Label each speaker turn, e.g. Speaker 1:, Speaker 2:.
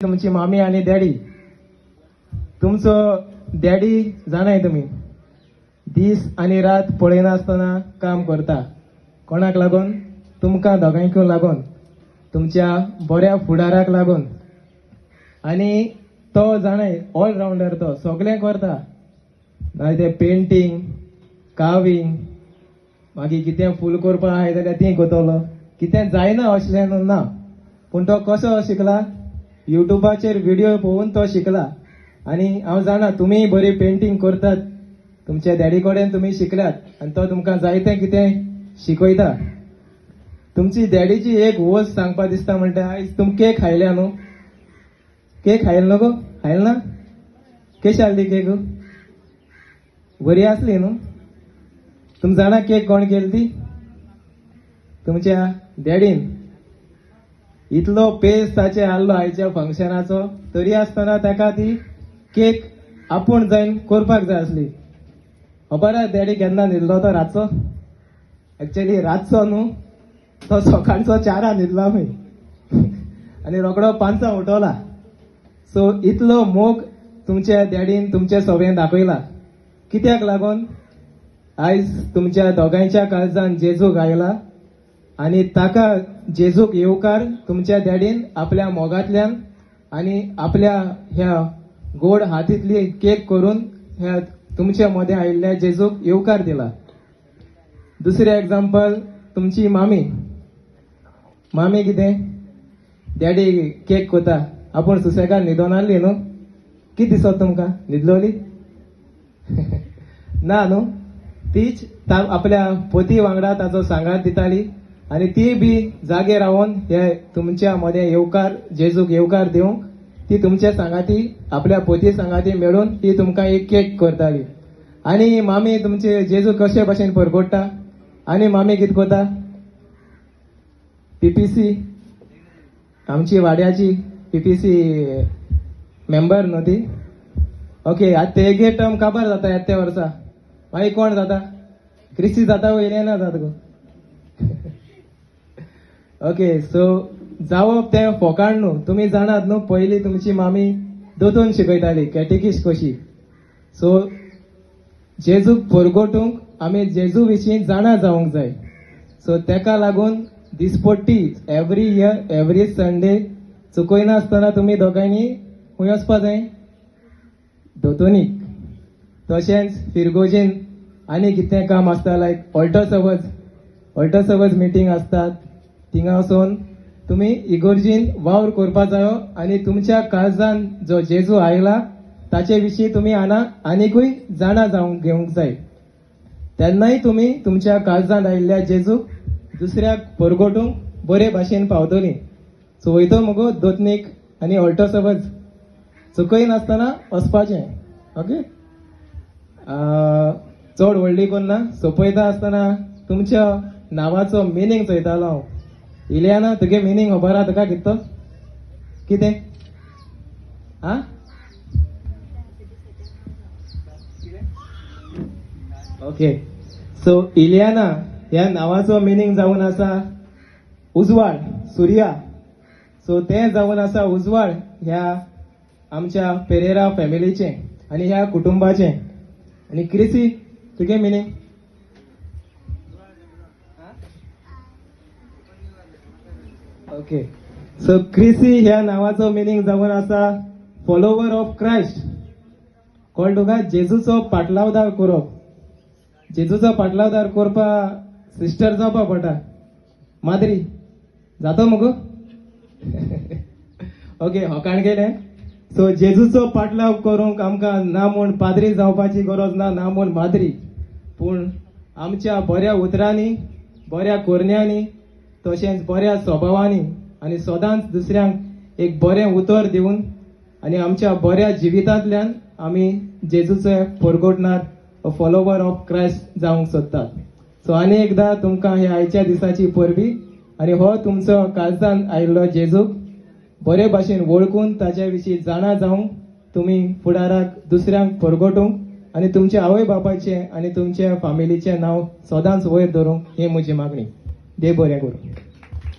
Speaker 1: तुमची मामी आनी डॅडी. तुमचो डॅडी जाणाय तुमी, दीस आनी रात पळयनासतना काम करता. कोणाक लागून? तुमकां दोगांयकूय लागून, तुमच्या बऱ्या फुडाराक लागून. आनी तो जाणाय ऑलरावंडर, तो सगळें करता. मागीर ते पेंटींग, कार्विंग, मागीर कितें फूल करपा आहाय जाल्यार ती करतलो. कितें जायना असलें ना, पूण तो कसो शिकला? युट्यूबाचेर व्हिडिओ पळोवन तो शिकला. आनी हांव जाणा तुमी बरी पेंटींग करतात, तुमच्या डॅडी कडेन तुमी शिकल्यात आनी तो तुमकां जायतें कितें शिकयता. तुमची डॅडीची एक वस्त सांगपा दिसता म्हणटा, आयज तुमी केक खायल्या न्हू? केक खायल न्हू गो? खायल ना? कशी आसली केक? बरी आसली न्हू? तुमी जाणा केक कोण केली ती? तुमच्या डॅडीन. इतलो पेज ताचे आहलो आयच्या फंक्शनाचो, तरी आसतना ताका ती केक आपूण जायन करपाक जाय आसली. खबर आहा डॅडी केन्ना न्हिदलो तो रातचो? एक्चुअली रातचो न्हू, तो सकाळचो 4 न्हिदला आमी आनी रोकडो 5 उठवला. सो इतलो मोग तुमच्या डॅडीन तुमच्या सवें दाखयला. कित्याक लागून? आयज तुमच्या दोगांयच्या काळजान जेजूक आयला आनी ताका जेजूक येवकार तुमच्या डॅडीन आपल्या मोगांतल्यान आनी आपल्या ह्या गोड हातींतली केक करून ह्या तुमच्या मदें आयिल्ल्या जेजूक येवकार दिला. दुसरें एग्जाम्पल तुमची मामी. मामी कितें डॅडी केक कोता, आपूण सुसेगाद न्हिदोन आहली न्हू? कितें दिसत तुमकां? न्हिदलोली ना न्हू? तीच आपल्या पोती वांगडा ताचो सांगात दिताली आनी ती बी जागे रावन हे तुमच्या मदें येवकार जेजूक येवकार दिवंक ती तुमच्या सांगाती आपल्या पोती सांगाती मेळून ती तुमकां एक केक करताली. आनी मामी तुमचे जेजू कशे भशेन परगोडटा? आनी मामी कितें करता? पीपीसी, आमची वाड्याची पीपीसी मेंबर न्हू ती. ओके, आतां तेगे टर्म काबार जाता येता त्या वर्सा, मागीर कोण जाता? क्रिस्ती जाता वयले ना जाता गो? ओके, सो जावप तें फोकाण न्हू. तुमी जाणात न्हू, पयलीं तुमची मामी दोतोन शिकयताली कॅटेकीस कशी. सो जेजूक परगोटूंक आमी जेजू विशीं जाणा जावंक जाय. सो तेका लागून दिसपट्टी एवरी इयर एवरी संडे चुकयनासतना तुमी दोगांयनी खंय वचपा जाय? दोतोनीक. तशेंच फिरगोजीन आनी कितें काम आसता, लायक ऑल्टो सवज मिटींग आसतात, थिंगा वचोन तुमी इगोर्जीन वावर करपा जायो आनी तुमच्या काळजान जो जेजू आयला ताचे विशीं तुमी आनिकूय जाणा जावंक घेवंक जाय. तेन्नाय तुमी तुमच्या काळजान आयिल्ल्या जेजूक दुसऱ्याक परगोटूंक बरे भाशेन पावतली. सो वयतो मगो दोतनीक आनी ऑल्टो सवज चुकयनासतना वचपाचें. ओके, चड व्हडली कोन्ना सोंपयता आसतना तुमच्या नांवाचो मिनींग चोयतालो हांव. इलियाना, तुगे मिनींग खबर आहा तुका कितें तो? कितें? आं, ओके. सो इलियाना ह्या नांवाचो मिनींग जावन आसा उजवाड, सुर्या. सो तें जावन आसा उजवाड ह्या आमच्या पेरेरा फॅमिलीचें आनी ह्या कुटुंबाचें. आनी क्रिसी, तुगे मिनींग? ओके, सो क्रिसी ह्या नांवाचो मिनींग जावन आसा फॉलोवर ऑफ क्रायस्ट. कळ्ळें तुका? जेजूचो पाटलावदार करप. जेजूचो पाटलावदार करपा सिस्टर जावपा पडटा, माद्री जातो मगो? ओके, होकाण केलें. सो जेजूचो पाटलाव करूंक आमकां ना म्हूण पाद्री जावपाची गरज ना, ना म्हूण माद्री, पूण आमच्या बऱ्या उतरांनी, बऱ्या कोरण्यांनी, तशेंच बऱ्या स्वभावांनी आनी सदांच दुसऱ्यांक एक बरें उतर दिवन आनी आमच्या बऱ्या जिवितांतल्यान आमी जेजूचे परगोटणार फॉलोवर ऑफ क्रायस्ट जावंक सोदतात. सो आनी एकदां तुमकां ह्या आयच्या दिसाची परबी आनी हो तुमचो काळजान आयिल्लो जेजूक बरे भाशेन वळखून ताच्या विशीं जाणा जावंक तुमी फुडाराक दुसऱ्यांक परगोटूंक आनी तुमच्या आवय बापायचें आनी तुमच्या फामिलीचें नांव सदांच वयर धरूंक ही म्हजी मागणी. देव बरें करूं.